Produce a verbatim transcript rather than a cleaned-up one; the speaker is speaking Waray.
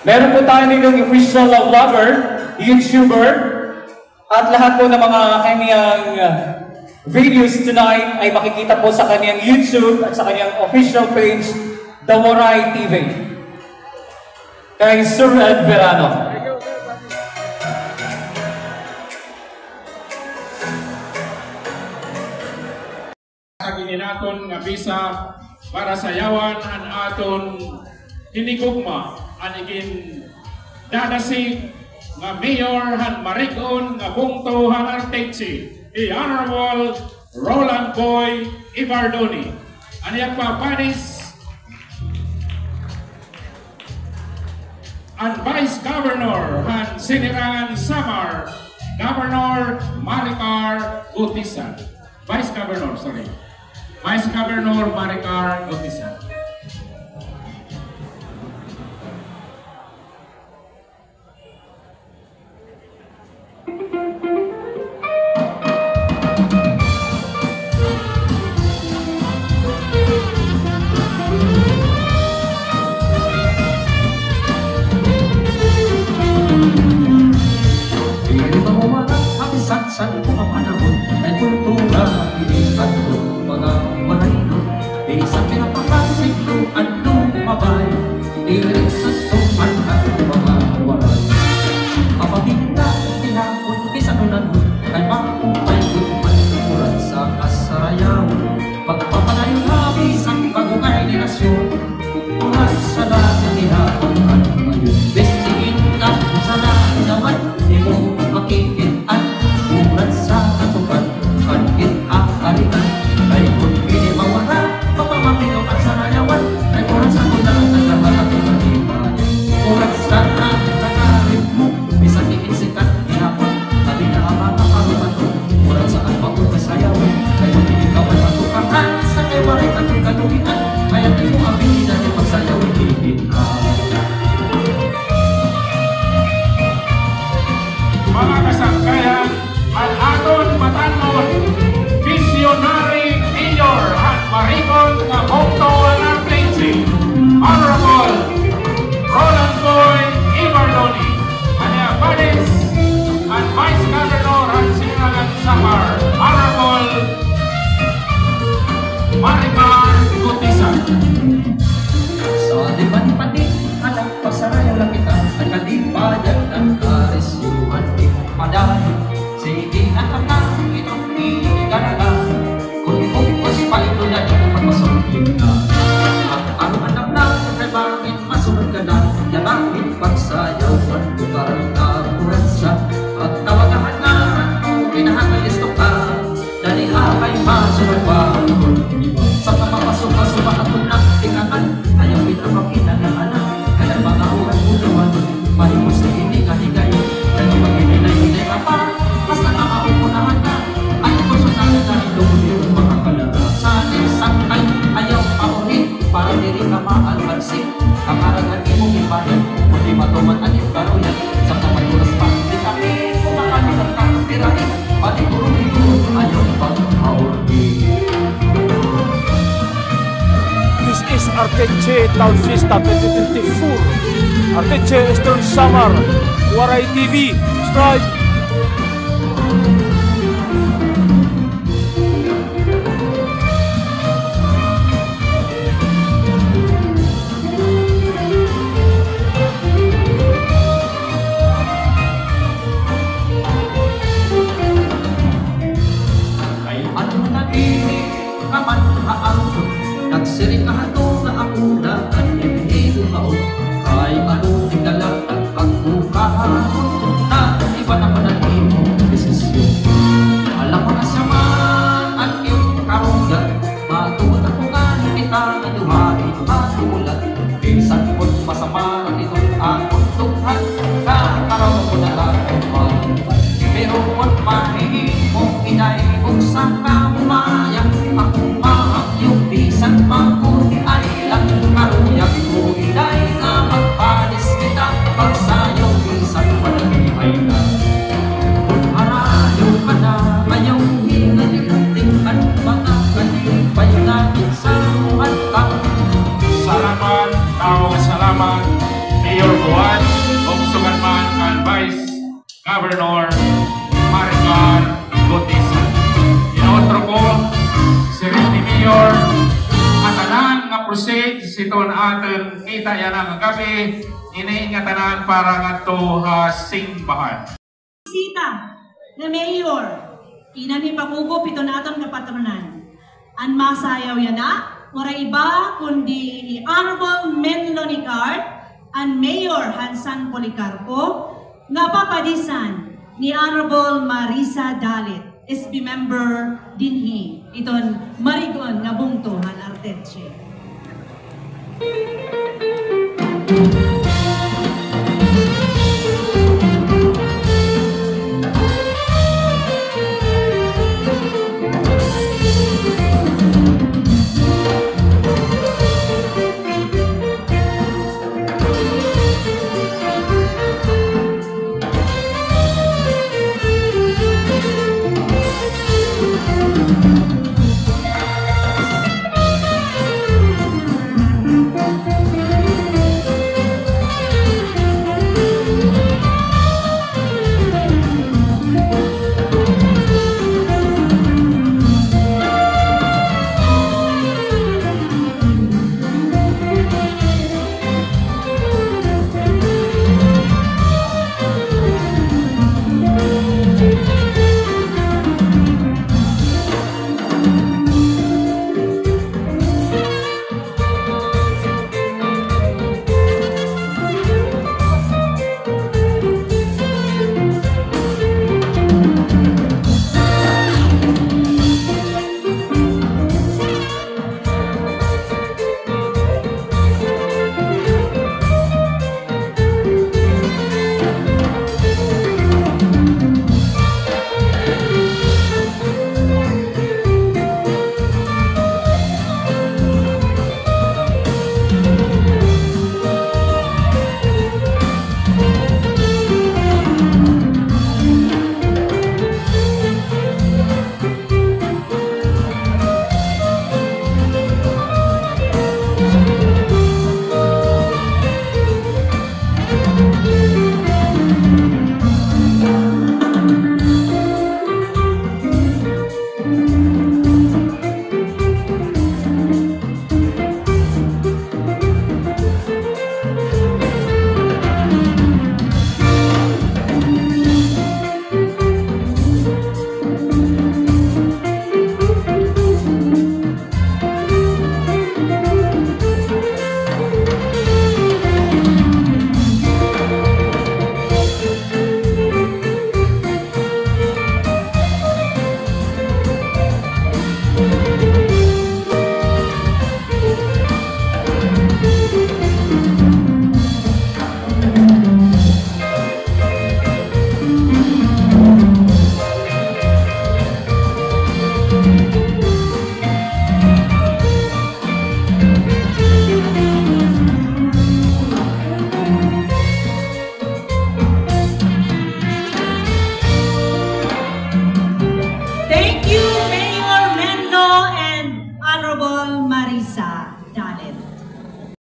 Meron po tayo ditong official vlogger, YouTuber, at lahat po ng mga kanyang, uh, videos tonight ay makikita po sa kanyang YouTube at sa kanyang official page, The Waray T V. Kay Sir Ed Verano. An ini naton nga bisa para sayawan an aton hinigugma, an igindadasig nga mayor han marig-on nga bungto han Arteche, the Honorable Roland Boy Evardone. An iya papanis, an Vice Governor han Sinirangan Samar, Governor Maricar Gutizan. Vice Governor, sorry. Vice Governor Maricar Gutizan. Diri mawawara ha bisan san-o nga panahon, kay kultura diri aton mga Waraynon. Bisan pinapakasiglo an lumabay, diri susuman an mga Waray. Mapapinda gihapon bisan hunahon, kay maupay gud man urat sa kasarayawan. Pagpapadayon ha bisan bag-o nga henerasyon, urat sa dati gihapon an mayon. Bes sige na sa nayawan, imo makikit-an, urat sa katukan, kan gin-aarian. Kay kun diri mawara, mapamapino an sarayawan. Kay urat sa kuta, an naghaharap sa iban. Urat sa naghaharap mo, bisan diin sikat gihapon, abi na ha mga karubaton. Urat sa an maupay sayawan. Kay kun diri ka man matukahan, sa kay Waray ka kalugian. Kay an imo abilidad, ipagsayaw, diri. Mga kasangkayan, an aton matan-on, visionary mayor han marig-on nga bungto han Arteche, Honorable Roland Boy Evardone. An iya panis, an Vice Governor han Sinirangan Samar, Honorable Maricar Gutizan. Sa di pa ni pati, anak, pagsarayaw la kita, nagkadibayad an karisyohan, di padayon. Sige na ka na, itom ikaragay. Kun bug-os pa ito na, di ko pagpasok kita. At ang anak na, kay bakit masunod ka na, ya bakit pagsayawan ko parang kapuransa. Pagtawagahan na, kung kinahanglan listo ka. Dali, akay masunod pa kun iba. Sa mga paso-paso pa aton na tikakan. Ayaw kita pagkita nga anak. Kaya mga urat mo daw ano. Mahimos na ini kahigayon. Dali, maghinay-hinay ka pa. Basta makaupunahan na. Ay, gusto na rin na ito. Kung di mo makakalala. Sa isang ay ayaw pauhin. Para diri ka maalbansi. Kakarag an imo ibahin, kundi matuman an imo karuyan. Sa kamay oras pa, di kami kumakalugan ka, tirahin, paniguro-niguro, ayaw pagkaurti. This is Arteche Town Fiesta twenty twenty-four. Arteche, Eastern Samar, Waray T V. Subscribe. Kay ano na diri ka man haangkon, nagsiri ka hadto nga ako na an imo hinuhaon. Kay ano tigdala an pagbuka ha akon, na iba naman Governor Maricar Gutierrez. Inutro ko, Sir Deputy Mayor, ngatanan nga proceeds hiton aton kita yana nga gab-i, ini ngatanan para ngadto ha simbahan. Bisita nga mayor, inan hipakugop hiton aton kapatronan. An masayaw yana, waray iba kundi hi Honorable Menlo Nicart, an mayor han San Policarpo, nga papadisan ni Honorable Marisa Dalit, S B member dinhi hiton marig-on nga bungto han Arteche.